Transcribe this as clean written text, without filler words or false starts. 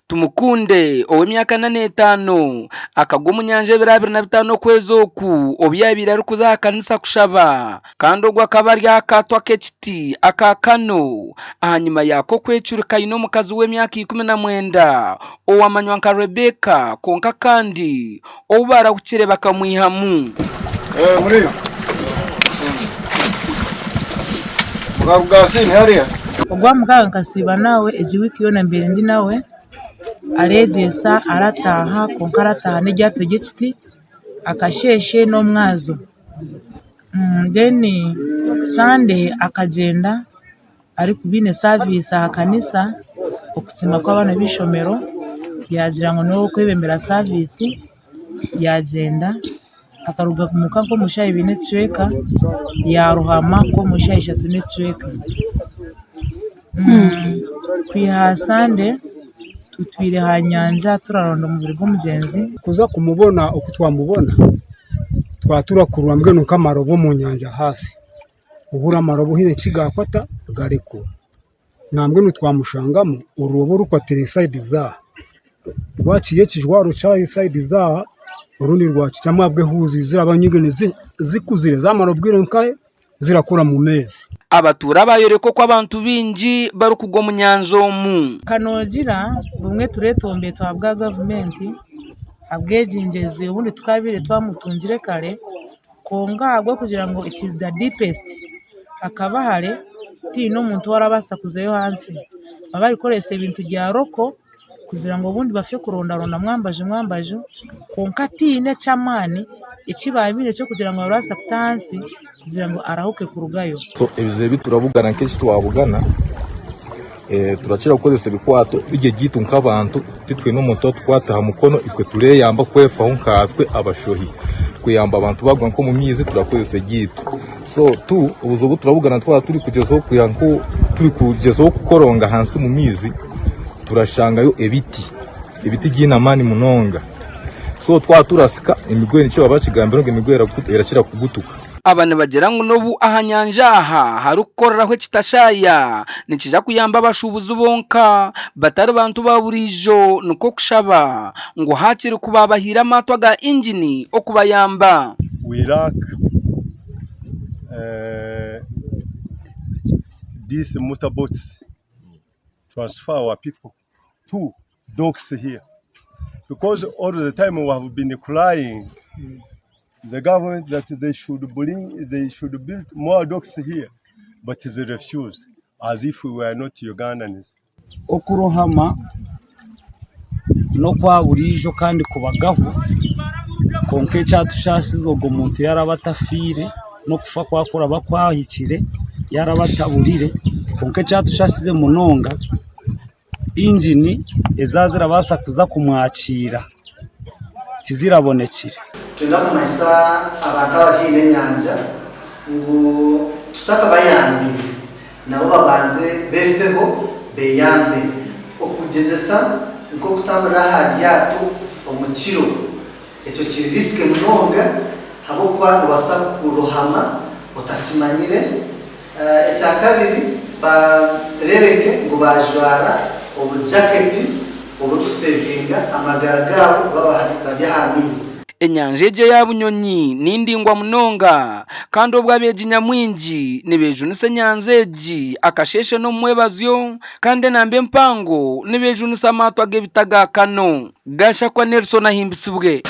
Tumukunde ow'emyaka 45 akagwa omu nyanja ebiro 25 okwezi oku obu yaabaire arikuza aha kanisa kushaba kandi ogwo akaba ari aha kaato ak'ekiti aka kano ahanyima yaako kwecurika aine omukazi w'emyaka 19 owamanywa nka Rebecca kwonka kandi ou barahukire bakamwihamu. Ogwamukaaga nkasiiba nawe, egi wiiki yoona mbaire ndi nawe, areegyesa arataaha kwonka arataaha n'eryato ry'ekiti akasheeshe n'omwazo. Then Sande akagyenda baine saviisi aha kanisa okusiima kw'abaana b'eishomero yaagira ngu niwe orikwebembera saviisi yaagyenda. Akaruga omuka nk'omu shaaha ibiri n'ekicweka yaarohama nk'omu shaaha ishatu n'ekicweka. Kwiha aha Sande tutwire aha nyanja turaronda omubiri gw'omugyenzi. Kuza kumubona oku twamubona twaturakurura mbwenu nk'amarobo omu nyanja ahansi ohurira amarobo haine eki gaakwata garekura. Nambwenu twamushangamu orwobo rukwatire sayidi zaaha, rwakiiha ekijwaro kyayo sayidi zaaha orundi rwakitamu ahabw'ehuuzi ziraba nyingi zikuzire zamara obwire nkahe zirakura omu meezi. Abatuura baayoreka oku abantu baingi barikugwa omu nyanja omu. Ka noogira bumwe tureetombe twabuga gavumenti ahabw'egi ngyezi obundi tukaabaire twamutungire kare. Kwonka ahabw'okugira ngu it is the deepest hakaba hare tihaine omuntu orabaasa kuzayo ahansi. Bakaba barikukoresa ebintu bya local kugira ngu obundi bafe kurondaronda mwambaju mwambaju kwonka tihaine eky'amaani eki baabaire eky'okugira ngu barabaasa kuta ahansi kugira ngu arahuke kurugayo. Ebizibu ebi turabugana nk'eki twabugana, turakira kukozesa ebikwato biri ebyaitu nk'abantu titwine omuntu orikutukwata aha mukono itwe tureyamba kwefaho nkatwe abashohi kuyamba abantu bagwa nk'omu maizi turakozesa ebyaitu so tu obuzibu obu turabugana twaba turikugyezaho kwiha nko turikugyezaho kukoronga ahansi omu maizi turashangayo ebiti, ebiti byine amaani munonga so twaba turasika emigoye nikyo baba bakigambira ngu emigoye erakira kugutuka. Aba nibagira ngu n'obu aha nyanja aha harikukoreraho ekitashaaya, nikiija kuyamba abashuubuzi bonka batari bantu ba buriijo nikwo kushaba ngu haakiri ku baabahaire amaato aga ingini okubayamba. We lack these motor boats transfer our people to docks here because all the time we have been crying the government that they should bring they should build more docks here but they refuse as if we were not Ugandans. Okurohama n'okwa buriijo kandi kubagaho kwonka ekyatushaasize ogwo muntu yaaraba atafiire n'okufa ku kuraba kwahikire yaaraba ataburire kwonka ekyatushaasize munonga Ingini eza zirabaasa kuza kumwakiira tizirabonekire. Twenda kumanyisa abantu abari haihi n'enyanja ngu tutakabayambire nabo babanze befeho beyambe. Okugyezesa nk'okutamburira aha ryato omu kiro ekyo kiri risk munonga ahabw'okuba nobaasa kurohama otakimanyire. Ekyakabiri, bareebeke ngu baajwara obujaketi oburikusevinga amagara gaabo baaba bari aha maizi. Enyanja egi eya Bunyonyi ni ndaingwa munonga kandi obwo abeegi nyamwingi nibeejunisa enyanja egi akasheeshe n'omu mwebazyo kandi enamba empango nibeejunisa amaato ag'ebiti aga kano. Gashakwa Nelson ahimbisibwe.